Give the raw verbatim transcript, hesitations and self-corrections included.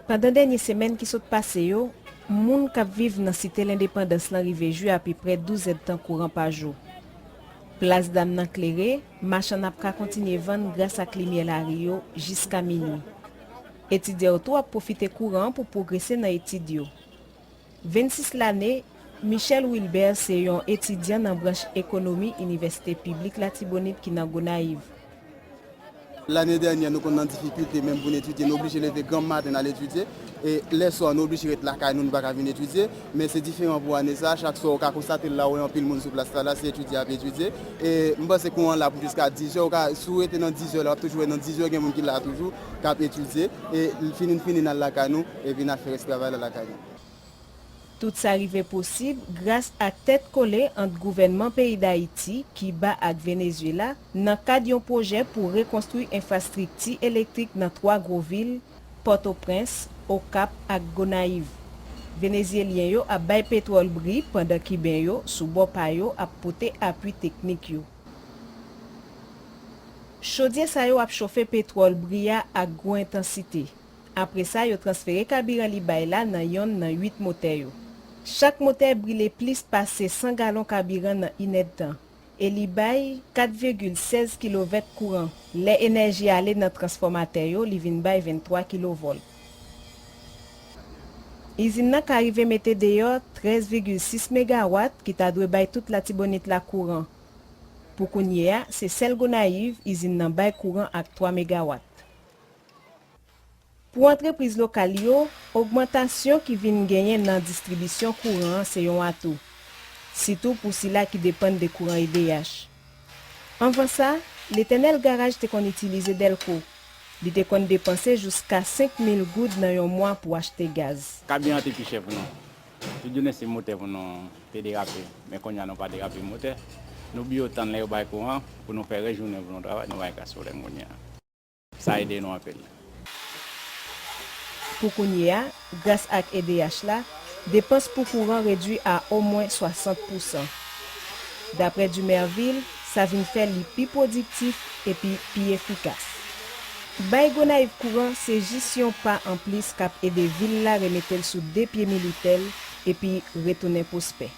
Pandan dènye semèn ki sot pase yo, moun k ap viv nan Site Lendepandans lan rive jwi apeprè douz èdtan kouran pa jou. Plas Dam nan klere, machann ap ka kontinye vann gras ak limyè lari yo jiska minwi. Etidyan yo tou ap pwofite kouran an pou pwogrese nan etid yo. Vennsis lane, Michel Wilbert se yon etidyan nan branch ekonomi Inivèsite Piblik Latibonit ki nan Gonayiv. Lane dènyè, nou konn nan difikilte menm pou n etidye, nou oblije leve granm maten n al etidye. E lèswa, nou oblije ret lakay nou, nou pa ka vin etidye. Men se diferan pou ane sa a, chak swa ou ka konstate l la, ou wè anpil moun sou plas la, la se etidye ap etidye. E m panse kouran la pou jiska dizè, ou ka, si w rete nan dizè la, w ap toujou wè nan dizè gen moun ki la toujou, k ap etidye. E fini n fini n al lakay nou, epi n al fè rès travay la lakay nou. Tout sa rive posib gras ak tèt kole ant gouvènman peyi Dayiti, Kiba ak Venezyela nan kad yon pwojè pou rekonstwi enfrastrikti elektrik nan twa gwo vil, Pòtoprens, Okap ak Gonayiv. Venezyelyen yo ap bay petwòl bri pandan Kiben yo, sou bò pa yo, ap pote apui teknik yo. Chodyè sa yo ap chofe petwòl bri a ak gwo entansite. Apre sa, yo transfere kabiran li bay la nan yonn nan uit motè yo. Chak motè brile plis pase san galon kabiran nan inèdtan, e li bay kat vigil sèz kilovèt kouran. Lè enèji ale nan transfòmatè yo, li vin bay venntwa kilovòlt. Izin nan ka rive mete deyò trèz vigil sis megawat ki ta dwe bay tout Latibonit la kouran. Pou kounye a, se sèl Gonayiv izin nan bay kouran ak twa megawat. Pou antrepriz lokal yo, ogmantasyon ki vin genyen nan distribisyon kouran an se yon atou, sitou pou sila ki depann de kouran E D H. Anvan sa, Letènèl Garaj te konn itilize Dèlko. Li te konn depanse jiska senk mil goud nan yon mwa pou achte gaz. Kabiran te pi chè pou nou. Tout jounen se motè pou nou te derape, men kounye a nou pa derape motè. Nou byen tann lè yo bay kouran pou nou fè rès jounen pou nou travay, nou pa gen kras pwoblèm kounye a. Sa ede nou anpil. Pou kounye a, gras ak E D H la, depans pou kouran redui a omwen swasant pousan. Daprè Dumervil, sa vin fè li pi pwodiktif epi pi efikas. Bay Gonayiv kouran se jis yon pa anplis k ap ede vil la remete l sou de pye militè l epi retounen pwospè.